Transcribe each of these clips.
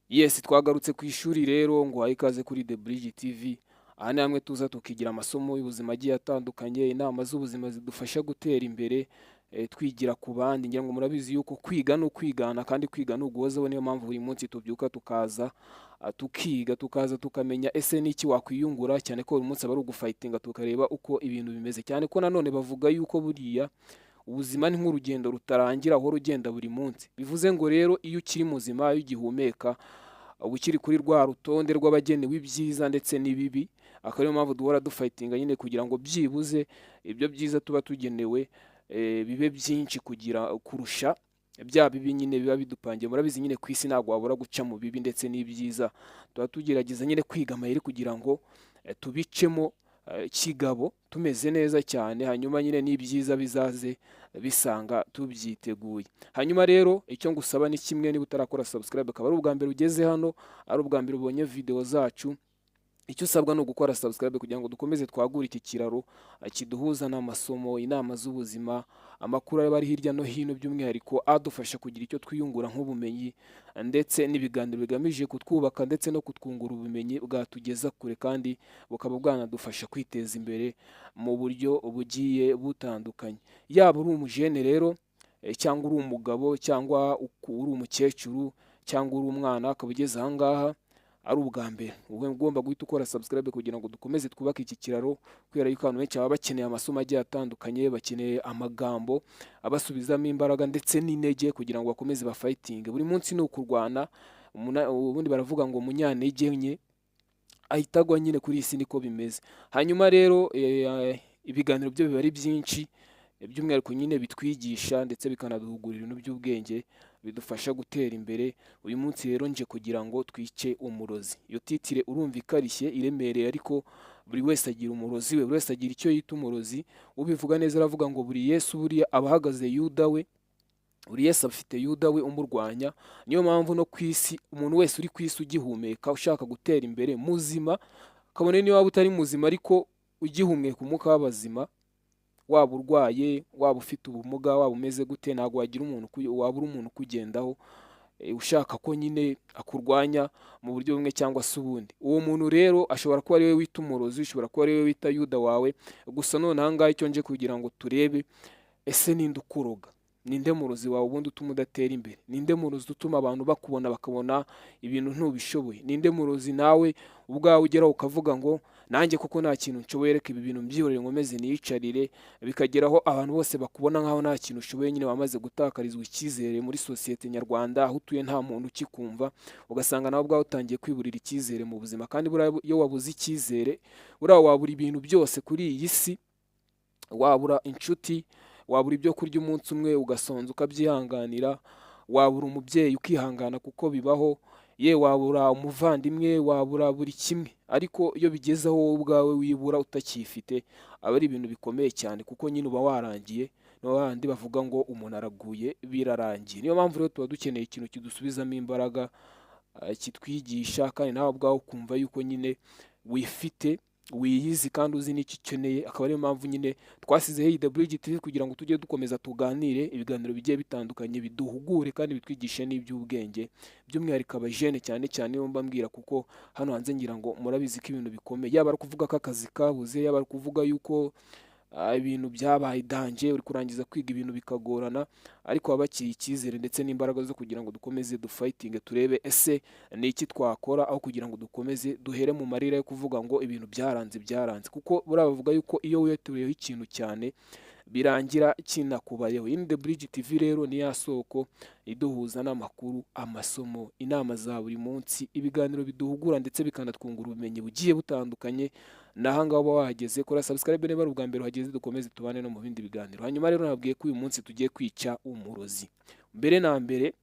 Yes, twagarutse ku ishuri rero ngo ikaze kuri The Bridge TV. Aha ni hamwe tuza tukigira amasomo y'ubuzima agiye atandukanye, inama z'ubuzima zidufasha gutera imbere, twigira ku bandi. Ngira ngo murabizi yuko kwiga ni ukwigana kandi kwiga ni uguhozaho, niyo mpamvu buri munsi tubyuka tukaza tukiga, tukaza tukamenya ese n'iki wakwiyungura, cyane ko buri munsi aba ari ugufightinga tukareba uko ibintu bimeze, cyane ko nanone bavuga yuko buriya ubuzima ni nk'urugendo rutarangira, uhora ugenda buri munsi. Bivuze ngo rero iyo ukiri muzima, iyo ugihumeka, uba ukiri kuri rwa rutonde rw'abagenewe ibyiza ndetse n'ibibi, akaba ariyo mpamvu duhora dufightinga nyine kugira ngo byibuze ibyo byiza tuba tugenewe bibe byinshi kugira kurusha bya bibi nyine biba bidupangiye. Murabizi nyine ku isi ntabwo wabura guca mu bibi ndetse n'ibyiza. Tuba tugerageza nyine kwiga amayeri kugira ngo tubicemo kigabo tumeze neza cyane, hanyuma nyine n'ibyiza bizaze bisanga tubyiteguye. Hanyuma rero icyo ngusaba ni kimwe: niba utarakora subscribe, akaba ari ubwa mbere ugeze hano, ari ubwa mbere ubonye video zacu, icyo usabwa ni ugukora subscribe kugira ngo dukomeze twagure iki kiraro kiduhuza n'amasomo, inama z'ubuzima, amakuru aba ari hirya no hino, by'umwihariko adufasha kugira icyo twiyungura nk'ubumenyi, ndetse n'ibiganiro bigamije kutwubaka ndetse no kutwungura ubumenyi bwatugeza kure kandi bukaba bwanadufasha kwiteza imbere mu buryo bugiye butandukanye. Yaba uri umujene rero cyangwa uri umugabo cyangwa uri umukecuru cyangwa uri umwana, ukaba ugeze aha ngaha ari ubwa mbere, uba ugomba guhita ukora subscribe kugira ngo dukomeze twubake iki kiraro, kubera yuko abantu benshi baba bakeneye amasomo agiye atandukanye, bakeneye amagambo abasubizamo imbaraga ndetse n'intege kugira ngo bakomeze bafightinge. Buri munsi ni ukurwana. Ubundi baravuga ngo umunyantege nke ahita agwa nyine kuri iyi si, niko bimeze. Hanyuma rero ibiganiro byo biba ari byinshi, by'umwihariko nyine bitwigisha ndetse bikanaduhugura ibintu by'ubwenge bidufasha gutera imbere. Uyu munsi rero nje kugira ngo twice umurozi. Iyo title urumva ikarishye, iremereye, ariko buri wese agira umurozi we, buri wese agira icyo yita umurozi. Ubivuga neza aravuga ngo buri Yesu buriya aba ahagaze Yuda we, buri Yesu afite Yuda we umurwanya. Niyo mpamvu no ku isi umuntu wese uri ku isi ugihumeka, ushaka gutera imbere, muzima, kabone niyo waba utari muzima ariko ugihumeka umwuka w'abazima, waba urwaye, waba ufite ubumuga, waba umeze gute, ntabwo wagira umuntu wabura umuntu ukugendaho ushaka ko nyine akurwanya mu buryo bumwe cyangwa se ubundi. Uwo muntu rero ashobora kuba ari we wita umurozi, ushobora kuba ari we wita Yuda wawe. Gusa none aha ngaha icyo nje kugira ngo turebe: ese ninde ukuroga? Ninde murozi wawe ubundi utuma udatera imbere? Ninde murozi utuma abantu bakubona bakabona ibintu ntubishoboye? Ninde murozi nawe ubwawe ugeraho ukavuga ngo nanjye koko nta kintu nshoboye, reka ibi bintu mbyihorere nkomeze niyicarire, bikageraho abantu bose bakubona nkaho nta kintu ushoboye nyine, wamaze gutakarizwa icyizere muri sosiyete nyarwanda, aho utuye nta muntu ukikumva, ugasanga nawe ubwawe utangiye kwiburira icyizere mu buzima? Kandi buriya iyo wabuze icyizere, buriya wabura ibintu byose kuri iyi si, wabura inshuti, wabura ibyo kurya umunsi umwe ugasonza ukabyihanganira, wabura umubyeyi ukihangana kuko bibaho, ye wabura umuvandimwe, wabura buri kimwe, ariko iyo bigeze aho wowe ubwawe wibura utacyifite, aba ari ibintu bikomeye cyane, kuko nyine uba warangiye. Ni hahandi bavuga ngo umuntu araguye birarangiye. Niyo mpamvu rero tuba dukeneye ikintu kidusubizamo imbaraga, kitwigisha, kandi nawe ubwawe ukumva yuko nyine wifite, wiyizi kandi uzi n'icyo ukeneye. Akaba ariyo mpamvu nyine twasizeho iyi The Bridge TV kugira ngo tujye dukomeza tuganire ibiganiro bigiye bitandukanye, biduhugure kandi bitwigishe n'iby'ubwenge, by'umwihariko abajene cyane cyane niyo mbabwira, kuko hano hanze ngira ngo murabizi ko ibintu bikomeye, yaba ari ukuvuga ko akazi kabuze, yaba ari ukuvuga yuko ibintu byabaye danger, uri kurangiza kwiga ibintu bikagorana, ariko baba bakiri icyizere ndetse n'imbaraga zo kugira ngo dukomeze dufightinge, turebe ese ni iki twakora aho kugira ngo dukomeze duhere mu marira yo kuvuga ngo ibintu byaranze, byaranze, kuko buriya bavuga yuko iyo wiyaturiyeho ikintu cyane birangira kinakubayeho. Iyi ni The Bridge TV rero, ni ya soko iduhuza n'amakuru, amasomo, inama za buri munsi, ibiganiro biduhugura ndetse bikanatwungura ubumenyi bugiye butandukanye. Naha ngaha uba wahageze, kora subscribe niba ari ubwa mbere uhageze, dukomeze tubane no mu bindi biganiro. Hanyuma rero nabwiye ko uyu munsi tugiye kwica umurozi. Mbere na mbere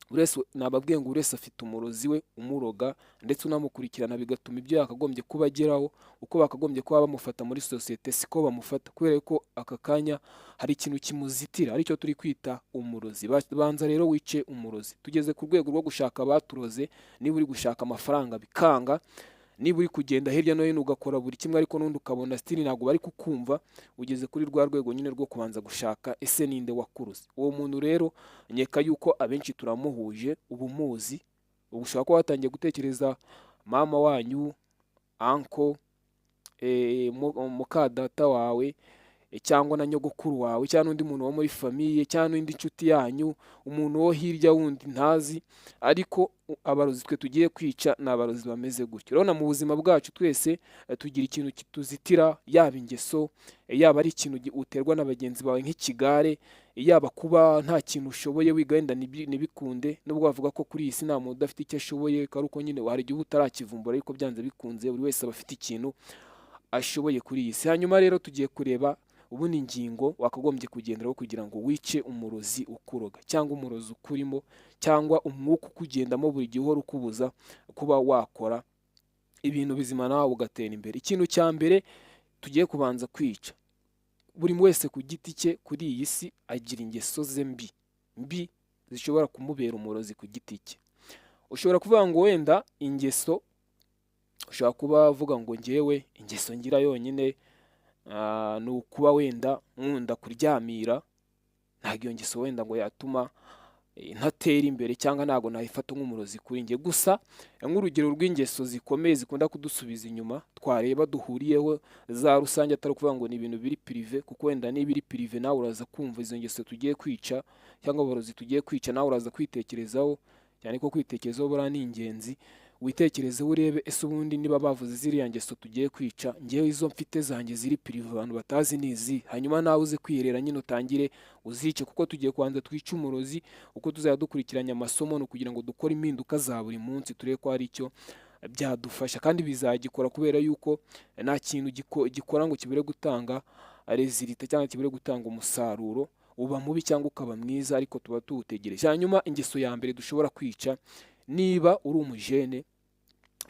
buri wese, nababwiye ngo buri wese afite umurozi we umuroga ndetse unamukurikirana, bigatuma ibyo yakagombye kuba ageraho, uko bakagombye kuba bamufata muri sosiyete siko bamufata, kubera ko aka kanya hari ikintu kimuzitira aricyo turi kwita umurozi. Banza rero wice umurozi. Tugeze ku rwego rwo gushaka abaturoze. Niba uri gushaka amafaranga bikanga, niba uri kugenda hirya no hino ugakora buri kimwe ariko n'undi ukabona still ntabwo bari kukumva, ugeze kuri rwa rwego nyine rwo kubanza gushaka ese ninde wakuroze. Uwo muntu rero nkeka yuko abenshi turamuhuje, uba umuzi. Ubu ushobora kuba watangiye gutekereza mama wanyu, uncle, muka data wawe, cyangwa na nyogokuru wawe, cyangwa n'undi muntu wo muri famille, cyangwa n'indi nshuti yanyu, umuntu wo hirya wundi ntazi. Ariko abarozi twe tugiye kwica ni abarozi bameze gutyo. Urabona, mu buzima bwacu twese tugira ikintu kituzitira, yaba ingeso, yaba ari ikintu uterwa na bagenzi bawe nk'ikigare, yaba kuba nta kintu ushoboye, wiga wenda ntibikunde, nubwo bavuga ko kuri iyi si nta muntu udafite icyo ashoboye, ko ari uko nyine hari igihe uba utarakivumbura, ariko byanze bikunze buri wese aba afite ikintu ashoboye kuri iyi si. Hanyuma rero tugiye kureba ubundi ingingo wakagombye kugenderaho kugira ngo wice umurozi ukuroga, cyangwa umurozi ukurimo, cyangwa umwuka ukugendamo buri gihe uhora ukubuza kuba wakora ibintu bizima nawe ugatera imbere. Ikintu cya mbere tugiye kubanza kwica, buri wese ku giti cye kuri iyi si agira ingeso ze mbi mbi zishobora kumubera umurozi ku giti cye. Ushobora kuvuga ngo wenda ingeso, ushobora kuba uvuga ngo ngewe ingeso ngira yonyine ni ukuba wenda nkunda kuryamira, ntabwo iyo ngeso wenda ngo yatuma ntatera imbere, cyangwa ntabwo nayifata nk'umurozi kuri njye. Gusa nk'urugero rw'ingeso zikomeye zikunda kudusubiza inyuma twareba duhuriyeho za rusange, atari ukuvuga ngo ni ibintu biri privé, kuko wenda niba iri privé nawe uraza kumva izo ngeso tugiye kwica cyangwa abarozi tugiye kwica, nawe uraza kwitekerezaho cyane, ko kwitekerezaho buriya ni ingenzi. Witekerezeho urebe, ese ubundi niba bavuze ziriya ngeso tugiye kwica, ngewe izo mfite zanjye ziri privé abantu batazi ni izi? Hanyuma nawe uze kwirera nyine, utangire uzice, kuko tugiye kubanza twice umurozi. Uko tuzajya dukurikiranya amasomo ni ukugira ngo dukore impinduka za buri munsi, turebe ko hari icyo byadufasha, kandi bizagikora, kubera yuko nta kintu gikora ngo kibure gutanga résultat cyangwa kibure gutanga umusaruro, uba mubi cyangwa ukaba mwiza, ariko tuba tuwutegereje. Hanyuma ingeso ya mbere dushobora kwica, niba uri umujene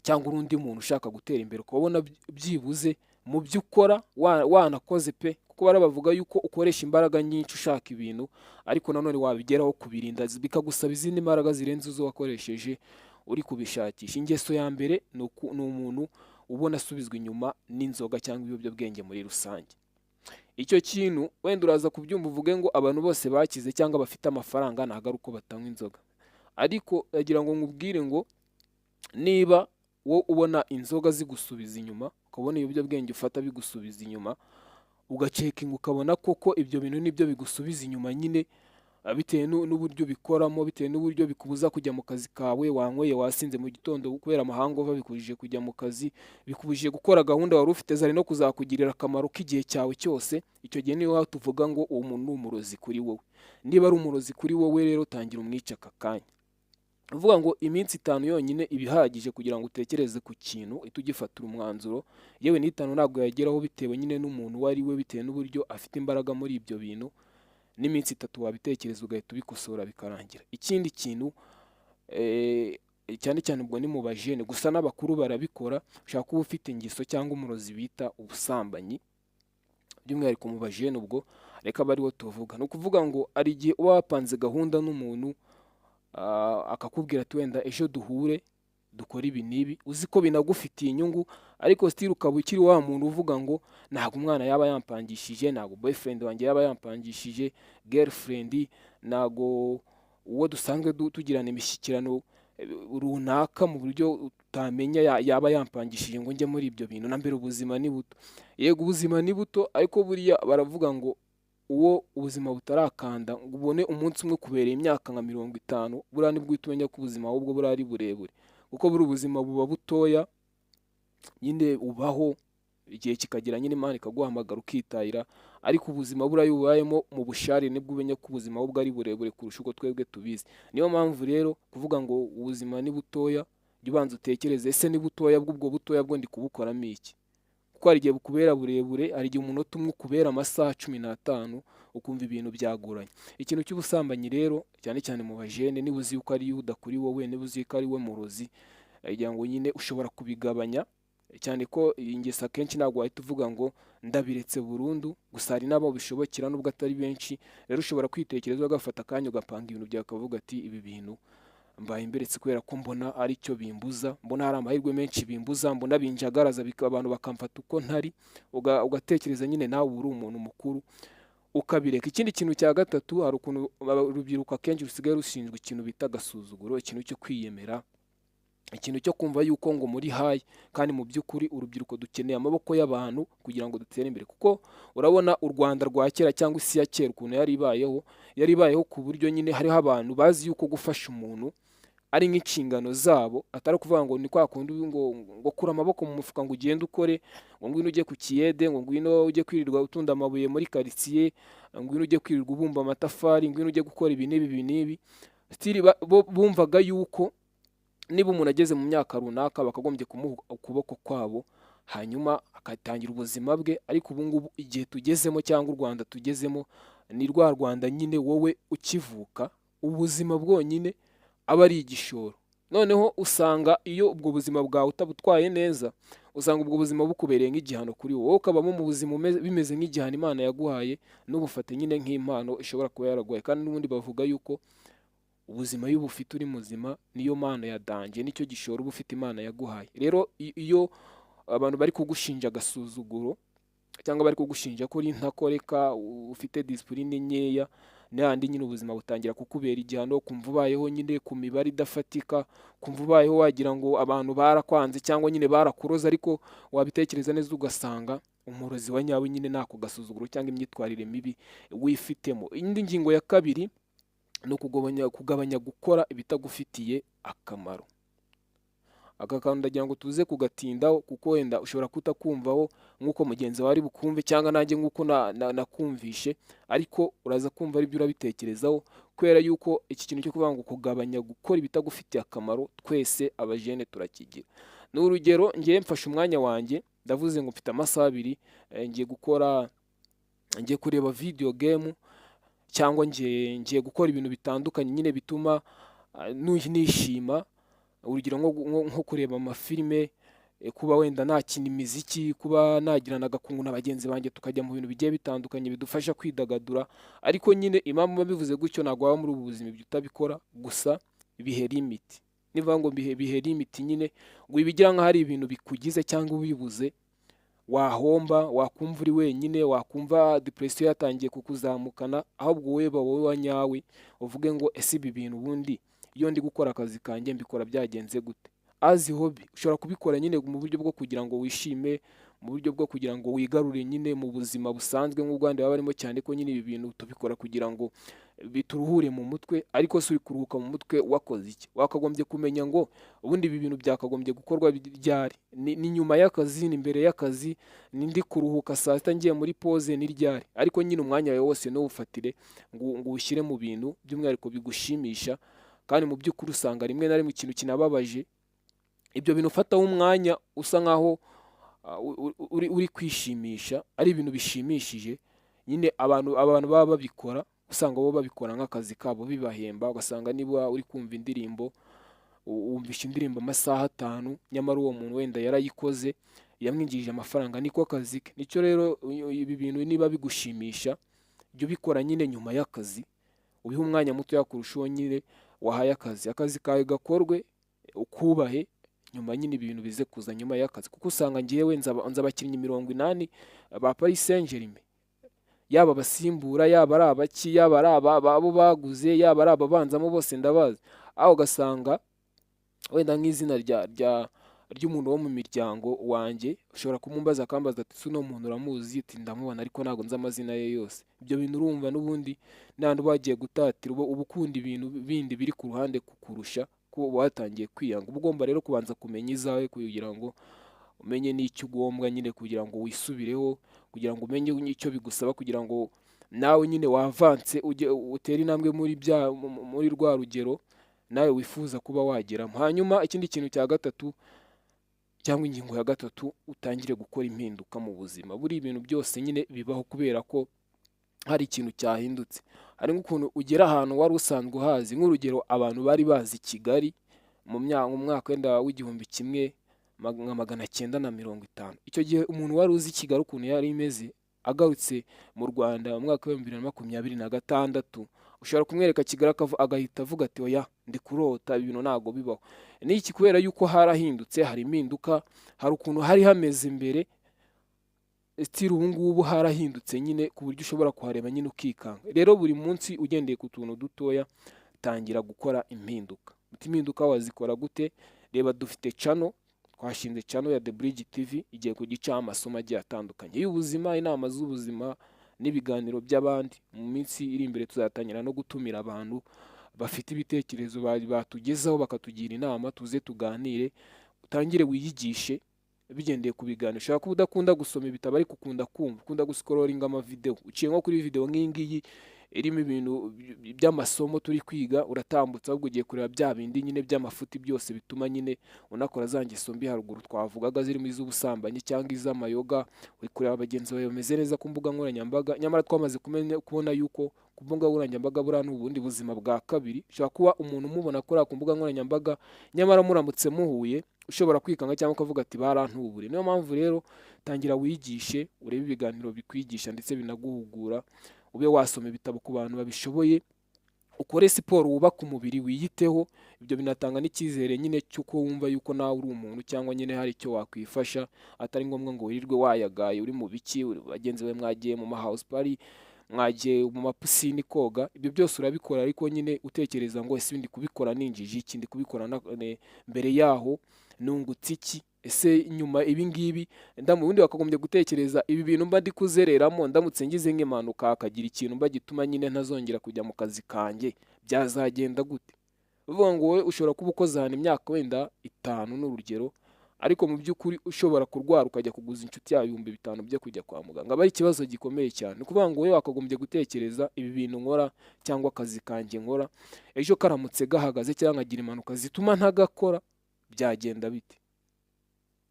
cyangwa uri undi muntu ushaka gutera imbere, ukaba ubona byibuze mu byo ukora wanakoze pe, kuko bariya bavuga yuko ukoresha imbaraga nyinshi ushaka ibintu, ariko nanone wabigeraho kubirinda bikagusaba izindi mbaraga zirenze izo wakoresheje uri kubishakisha. Ingeso ya mbere ni umuntu ubona asubizwa inyuma n'inzoga cyangwa ibiyobyabwenge muri rusange. Icyo kintu wenda uraza kubyumva uvuge ngo abantu bose bakize cyangwa bafite amafaranga ntabwo ari uko batanywa inzoga, ariko ndagira ngo nkubwire ngo niba wowe ubona inzoga zigusubiza inyuma, ukabona ibiyobyabwenge ufata bigusubiza inyuma, ugacheckinga ukabona koko ibyo bintu nibyo bigusubiza inyuma nyine, bitewe n'uburyo ubikoramo, bitewe n'uburyo bikubuza kujya mu kazi kawe wanyweye, wasinze mu gitondo kubera amahangover, bikubujije kujya mu kazi, bikubujije gukora gahunda wari ufite zari no kuzakugirira akamaro k'igihe cyawe cyose, icyo gihe niyo tuvuga ngo uwo muntu ni umurozi kuri wowe. Niba ari umurozi kuri wowe rero, tangira umwice aka kanya. Uvuga ngo iminsi 5 yonyine iba ihagije kugira ngo utekereze ku kintu uhite ugifatira umwanzuro. Yewe n'itanu ntabwo yageraho, bitewe nyine n'umuntu uwo ari we, bitewe n'uburyo afite imbaraga muri ibyo bintu. N'iminsi 3 wabitekereza ugahita ubikosora bikarangira. Ikindi kintu, cyane cyane ubwo ni mu bajene, gusa n'abakuru barabikora, ushobora kuba ufite ingeso cyangwa umurozi bita ubusambanyi, by'umwihariko mu bajene, ubwo reka abe ariwo tuvuga. Ni ukuvuga ngo hari igihe uba wapanze gahunda n'umuntu, akakubwira ati wenda ejo duhure dukore ibi n'ibi, uzi ko binagufitiye inyungu, ariko still ukaba ukiri wa muntu uvuga ngo ntabwo umwana yaba yampangishije, ntabwo boyfriend wanjye yaba yampangishije, girlfriend, ntabwo uwo dusanzwe tugirana imishyikirano runaka mu buryo utamenya yaba yampangishije ngo njye muri ibyo bintu. Na mbere ubuzima ni buto. Yego, ubuzima ni buto, ariko buriya baravuga ngo uwo ubuzima butarakanda ngo ubone umunsi umwe kubereye imyaka nka 50, buriya nibwo uhita umenya ko ubuzima ahubwo buriya ari burebure, kuko buri ubuzima buba butoya nyine, ubaho igihe kikagera nyine Imana ikaguhamagara ukitahira, ariko ubuzima buriya iyo ubayemo mu busharire nibwo umenya ko ubuzima ahubwo ari burebure kurusha uko twebwe tubizi. Niyo mpamvu rero kuvuga ngo ubuzima ni butoya, jya ubanza utekereze, ese ni butoya bw'ubwo butoya bwo ndi kubukoramo iki? Kuko hari igihe bukubera burebure, hari igihe umunota umwe ukubera amasaha 15, ukumva ibintu byagoranye. Ikintu cy'ubusambanyi rero, cyane cyane mu bajene, niba uzi yuko ari Yuda kuri wowe, niba uzi ko ari we murozi, kugira ngo nyine ushobora kubigabanya, cyane ko iyi ngeso akenshi ntabwo wahita uvuga ngo ndabiretse burundu. Gusa hari n'abo bishobokera nubwo atari benshi. Rero ushobora kwitekereza, ugafata akanya, ugapanga ibintu byawe, ukavuga ati ibi bintu mbaye mbiretse kubera ko mbona ari cyo bimbuza, mbona hari amahirwe menshi bimbuza, mbona binjagaraza, abantu bakamfata uko ntari. Ugatekereza nyine, nawe uba uri umuntu mukuru, ukabireka. Ikindi kintu cya gatatu, hari ukuntu urubyiruko akenshi rusigaye rushinzwe ikintu bita agasuzuguro, ikintu cyo kwiyemera. Ikintu cyo kumva yuko ngo muri high, kandi mu by'ukuri urubyiruko dukeneye amaboko y'abantu kugira ngo dutere imbere. Kuko urabona u Rwanda rwa kera cyangwa isi ya kera ukuntu yari ibayeho, yari ibayeho ku buryo nyine hariho abantu bazi yuko gufasha umuntu ari nk'inshingano zabo, atari ukuvuga ngo ni kwa kundi ngo kura amaboko mu mufuka ngo ugende ukore, ngo ngwino ujye ku kiyede, ngo ngwino ujye kwirirwa utunda amabuye muri karitsiye, ngwino ujye kwirirwa ubumba amatafari, ngwino ujye gukora ibi n'ibi, ibi n'ibi. Still bo bumvaga yuko niba umuntu ageze mu myaka runaka, bakagombye kumuha ukuboko kwabo, hanyuma agatangira ubuzima bwe. Ariko ubu ngubu igihe tugezemo cyangwa u Rwanda tugezemo ni rwa Rwanda nyine wowe ukivuka ubuzima bwonyine aba ari igishoro. Noneho usanga iyo ubwo buzima bwawe utabutwaye neza, usanga ubwo buzima bukubereye nk'igihano kuri wowe, ukabamo mu buzima bimeze nk'igihano Imana yaguhaye. Ntubufate nyine nk'impano ishobora kuba yaraguhaye. Kandi n'ubundi bavuga yuko ubuzima iyo ubufite uri muzima niyo mpano ya danger, nicyo gishoro uba ufite Imana yaguhaye. Rero iyo abantu bari kugushinja agasuzuguro cyangwa bari kugushinja ko uri intakoreka, ufite discipline nkeya n'ahandi, nyine ubuzima butangira kukubera igihano, kumva ubayeho nyine ku mibare idafatika, kumva ubayeho wagira ngo abantu barakwanze cyangwa nyine barakuroze. Ariko wabitekereza neza ugasanga umurozi wa nyawe nyine ni ako gasuzuguro cyangwa imyitwarire mibi wifitemo. Indi ngingo ya kabiri ni ukugabanya gukora ibitagufitiye akamaro. Aka kantu ndagira ngo tuze kugatindaho, kuko wenda ushobora kutakumvaho nk'uko mugenzi wawe ari bukumve cyangwa nanjye nk'uko nakumvishe, ariko uraza kumva aribyo urabitekerezaho. Kubera yuko iki kintu cyo kuvuga ngo kugabanya gukora ibitagufitiye akamaro, twese abajene turakigira. Ni urugero, ngewe mfashe umwanya wanjye, ndavuze ngo mfite amasaha 2, ngiye gukora, ngiye kureba video game cyangwa ngiye gukora ibintu bitandukanye nyine bituma nishima. Urugero nko kureba amafilime, kuba wenda nakina imiziki, kuba nagirana agakungu na bagenzi banjye, tukajya mu bintu bigiye bitandukanye bidufasha kwidagadura. Ariko nyine impamvu mba bivuze gutyo, ntabwo waba muri ubu buzima ibyo utabikora, gusa bihe limit. Nivuga ngo bihe limit nyine, ngo wibigira nk'aho ari ibintu bikugize cyangwa ubibuze wahomba, wakumva uri wenyine, wakumva depression yatangiye kukuzamukana. Ahubwo wowe ba wowe wa nyawe, uvuge ngo: "Ese ibi bintu ubundi iyo ndi gukora akazi kanjye mbikora byagenze gute?" As hobby ushobora kubikora nyine mu buryo bwo kugira ngo wishime, mu buryo bwo kugira ngo wigarure nyine mu buzima busanzwe nk'ubw'abandi baba barimo, cyane ko nyine ibi bintu tubikora kugira ngo bituruhure mu mutwe. Ariko se uri kuruhuka mu mutwe wakoze iki? Wakagombye kumenya ngo ubundi ibi bintu byakagombye gukorwa ryari? Ni nyuma y'akazi, ni imbere y'akazi, ni ndi kuruhuka saa sita ngiye muri pause, ni ryari? Ariko nyine umwanya wawe wose ntuwufatire ngo uwushyire mu bintu by'umwihariko bigushimisha. Kandi mu by'ukuri usanga rimwe na rimwe ikintu kinababaje, ibyo bintu ufataho umwanya usa nkaho uri kwishimisha, ari ibintu bishimishije nyine, abantu baba babikora usanga bo babikora nk'akazi kabo bibahemba. Ugasanga niba uri kumva indirimbo, wumvisha indirimbo amasaha 5, nyamara uwo muntu wenda yarayikoze yamwinjirije amafaranga, niko kazi ke. Nicyo rero, ibi bintu niba bigushimisha, jya ubikora nyine nyuma y'akazi, ubihe umwanya mutoya kurusha uwo nyine wahaye akazi. Akazi kawe gakorwe ukubahe, nyuma nyine ibintu bize kuza nyuma y'akazi. Kuko usanga ngewe nzi abakinnyi 80 ba Paris Saint-Germain, yaba abasimbura, yaba ari abaki, yaba ari abo baguze, yaba ari ababanzamo, bose ndabazi. Aho ugasanga wenda nk'izina rya rya ry'umuntu wo mu miryango wanjye ushobora kumumbaza, akambaza ati: "Ese uno muntu uramuzi?" Ati: "Ndamubona, ariko ntabwo nzi amazina ye yose." Ibyo bintu urumva n'ubundi n'ahantu bagiye gutatira, uba ukunda ibintu bindi biri ku ruhande kukurusha, ko uba watangiye kwiyanga. Uba ugomba rero kubanza kumenya izawe kugira ngo umenye n'icyo ugombwa nyine, kugira ngo wisubireho, kugira ngo umenye icyo bigusaba, kugira ngo nawe nyine wavanse ujye utere intambwe muri rwa rugero nawe wifuza kuba wageramo. Hanyuma ikindi kintu cya gatatu cyangwa ingingo ya gatatu, utangire gukora impinduka mu buzima. Buri ibintu byose nyine bibaho kubera ko hari ikintu cyahindutse. Hari nk'ukuntu ugera ahantu wari usanzwe uhazi. Nk'urugero, abantu bari bazi Kigali mu mwaka wenda w'1950, icyo gihe umuntu wari uzi Kigali ukuntu yari imeze, agarutse mu Rwanda mu mwaka w'2026, ushobora kumwereka Kigali agahita avuga ati: "Oya, ndi kurota, ibi bintu ntabwo bibaho." Ni iki? Kubera yuko harahindutse, hari impinduka, hari ukuntu hari hameze mbere, still ubu ngubu harahindutse nyine ku buryo ushobora kuhareba nyine ukikanga. Rero buri munsi ugendeye ku tuntu dutoya, tangira gukora impinduka. Uti: "Impinduka wazikora gute?" Reba, dufite channel, twashinze channel ya The Bridge TV, igiye kujya icaho amasomo agiye atandukanye y'ubuzima, inama z'ubuzima n'ibiganiro by'abandi. Mu minsi iri imbere tuzatangira no gutumira abantu bafite ibitekerezo batugezaho, bakatugira inama, tuze tuganire. Utangire wiyigishe bigendeye ku biganiro. Ushobora kuba udakunda gusoma ibitabo, ariko ukunda kumva, ukunda guscrollinga amavideo. Uciye nko kuri video nk'iyi ngiyi irimo ibintu by'amasomo turi kwiga, uratambutsa, ahubwo ugiye kureba bya bindi nyine by'amafuti byose bituma nyine unakora za ngeso mbi haruguru twavugaga, zirimo iz'ubusambanyi cyangwa iz'amayoga. Uri kureba bagenzi bawe bameze neza ku mbuga nkoranyambaga, nyamara twamaze kumenya kubona yuko ku mbuga nkoranyambaga buriya ni ubundi buzima bwa kabiri. Ushobora kuba umuntu umubona akora ku mbuga nkoranyambaga, nyamara muramutse muhuye ushobora kwikanga cyangwa ukavuga ati barantubure. Niyo mpamvu rero tangira wigishe, urebe ibiganiro bikwigisha ndetse binaguhugura, ube wasoma ibitabo ku bantu babishoboye, ukore siporo, wubake umubiri, wiyiteho. Ibyo binatanga n'icyizere nyine cy'uko wumva yuko nawe uri umuntu, cyangwa nyine hari icyo wakwifasha, atari ngombwa ngo wirirwe wayagaye uri mu biki, bagenzi bawe mwagiye mu ma house party, mwagiye mu mapiscine koga. Ibyo byose urabikora, ariko nyine utekereza ngo ese ndi kubikora ninjije iki? Ndi kubikora mbere yaho nungutse iki? Ese nyuma ibi ngibi ubundi wakagombye gutekereza ibi bintu mba ndi kuzereramo, ndamutse ngize nk'impanuka, hakagira ikintu mba gituma nyine ntazongera kujya mu kazi kanjye, byazagenda gute? Uvuga ngo wowe ushobora kuba ukoze ahantu imyaka wenda 5 ni urugero, ariko mu by'ukuri ushobora kurwara ukajya kuguza inshuti yawe 5000 byo kujya kwa muganga, aba ari ikibazo gikomeye cyane. Ni ukuvuga ngo wowe wakagombye gutekereza ibi bintu nkora cyangwa akazi kanjye nkora, ejo karamutse gahagaze cyangwa nkagira impanuka zituma ntagakora, byagenda bite?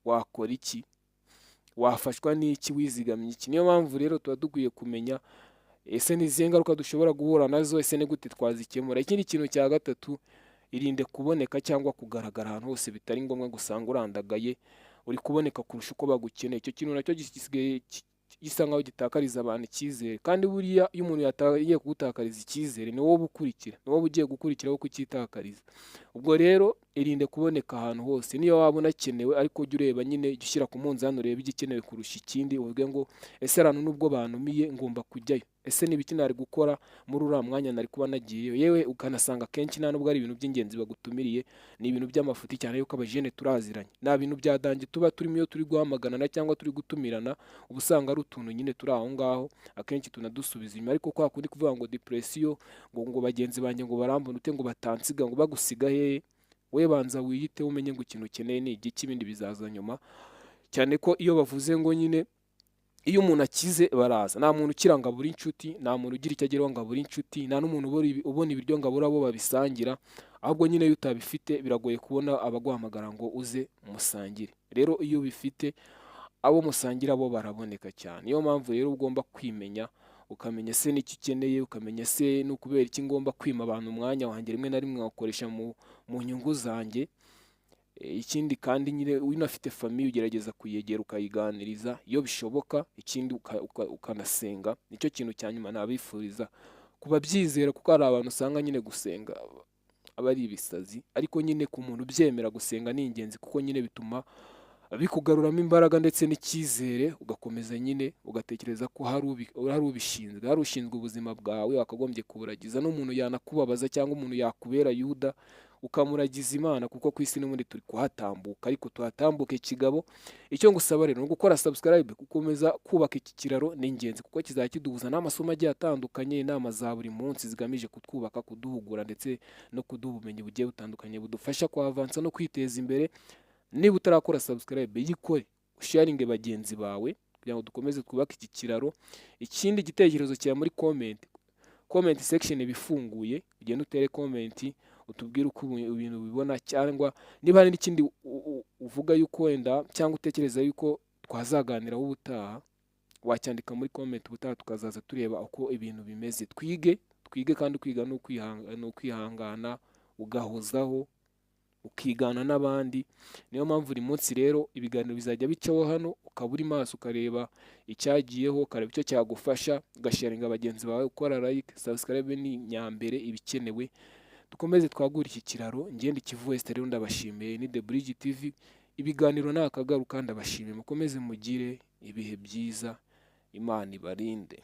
Wakora iki? Wafashwa n'iki? Wizigamye iki? Niyo mpamvu rero tuba dukwiye kumenya ese ni izihe ngaruka dushobora guhura nazo, ese ni gute twazikemura. Ikindi kintu cya gatatu, irinde kuboneka cyangwa kugaragara ahantu hose bitari ngombwa, ngo usange urandagaye, uri kuboneka kurusha uko bagukeneye. Icyo kintu nacyo gisigaye gisa nkaho gitakariza abantu icyizere, kandi buriya iyo umuntu yatangiye kugutakariza icyizere, ni wowe uba ukurikira, ni wowe ugiye gukurikiraho kucyitakariza. Ubwo rero irinde kuboneka ahantu hose, niyo waba unakenewe, ariko ujye ureba nyine, jya ushyira ku munzani, urebe igikenewe kurusha ikindi, uvuge ngo ese ahantu nubwo bantumiye ngomba kujyayo? Ese ni ibiki nari gukora muri uriya mwanya nari kuba nagiyeyo? Yewe ukanasanga akenshi nta nubwo ari ibintu by'ingenzi bagutumiriye, ni ibintu by'amafuti, cyane yuko abajene turaziranye, nta bintu bya danger tuba turimo. Iyo turi guhamaganana cyangwa turi gutumirana, uba usanga ari utuntu nyine turi aho ngaho, akenshi tunadusubiza inyuma. Ariko kwa kundi kuvuga ngo depression, ngo bagenzi banjye ngo barambona ute, ngo batansiga, ngo bagusiga hehe? We banza wiyiteho, umenye ngo ikintu ukeneye ni igiki, ibindi bizaza nyuma. Cyane ko iyo bavuze ngo nyine iyo umuntu akize baraza, nta muntu ukira ngo abure inshuti, nta muntu ugira icyo ageraho ngo abure inshuti, nta n'umuntu ubona ibiryo ngo abure abo babisangira. Ahubwo nyine iyo utabifite biragoye kubona abaguhamagara ngo uze musangire. Rero iyo ubifite, abo musangira bo baraboneka cyane. Niyo mpamvu rero ugomba kwimenya, ukamenya se n'icyo ukeneye, ukamenya se ni ukubera iki ngomba kwima abantu umwanya wanjye, rimwe na rimwe nkawukoresha mu nyungu zanjye. Ikindi kandi nyine unafite famille, ugerageza kuyegera ukayiganiriza iyo bishoboka. Ikindi ukanasenga, nicyo kintu cya nyuma nabifuriza kubabyizera, kuko hari abantu usanga nyine gusenga aba ari ibisazi, ariko nyine ku muntu ubyemera gusenga ni ingenzi, kuko nyine bituma bikugaruramo imbaraga ndetse n'icyizere, ugakomeza nyine ugatekereza ko hari ubishinzwe, hari ushinzwe ubuzima bwawe wakagombye kuburagiza, n'umuntu yanakubabaza cyangwa umuntu yakubera Yuda ukamuragiza Imana, kuko ku isi n'ubundi turi kuhatambuka, ariko tuhatambuke kigabo. Icyo ngusaba rero ni ugukora subscribe, gukomeza kubaka iki kiraro ni ingenzi, kuko kizajya kiduhuza n'amasomo agiye atandukanye, inama za buri munsi zigamije kutwubaka, kuduhugura ndetse no kuduha ubumenyi bugiye butandukanye budufasha kwavansa no kwiteza imbere. Niba utarakora subscribe, yikore, usharinge bagenzi bawe kugira ngo dukomeze twubake iki kiraro. Ikindi, igitekerezo cyawe muri comment, comment section iba ifunguye, ugende utere comment utubwire uko ibintu ubibona, cyangwa niba hari n'ikindi uvuga yuko wenda cyangwa utekereza yuko twazaganiraho ubutaha, wacyandika muri comment, ubutaha tukazaza tureba uko ibintu bimeze. Twige, twige, kandi kwiga ni ukwihangana, ugahozaho, ukigana n'abandi. Niyo mpamvu buri munsi rero ibiganiro bizajya bicaho hano, ukaba uri maso, ukareba icyagiyeho, ukareba icyo cyagufasha, ugasharinga bagenzi bawe, ukora like, subscribe ni nyambere ibikenewe. Dukomeze twagure iki kiraro. Ngende Kivu West rero ndabashimiye, ni The Bridge TV, ibiganiro ni akagaruka. Ndabashimiye, mukomeze mugire ibihe byiza, Imana ibarinde.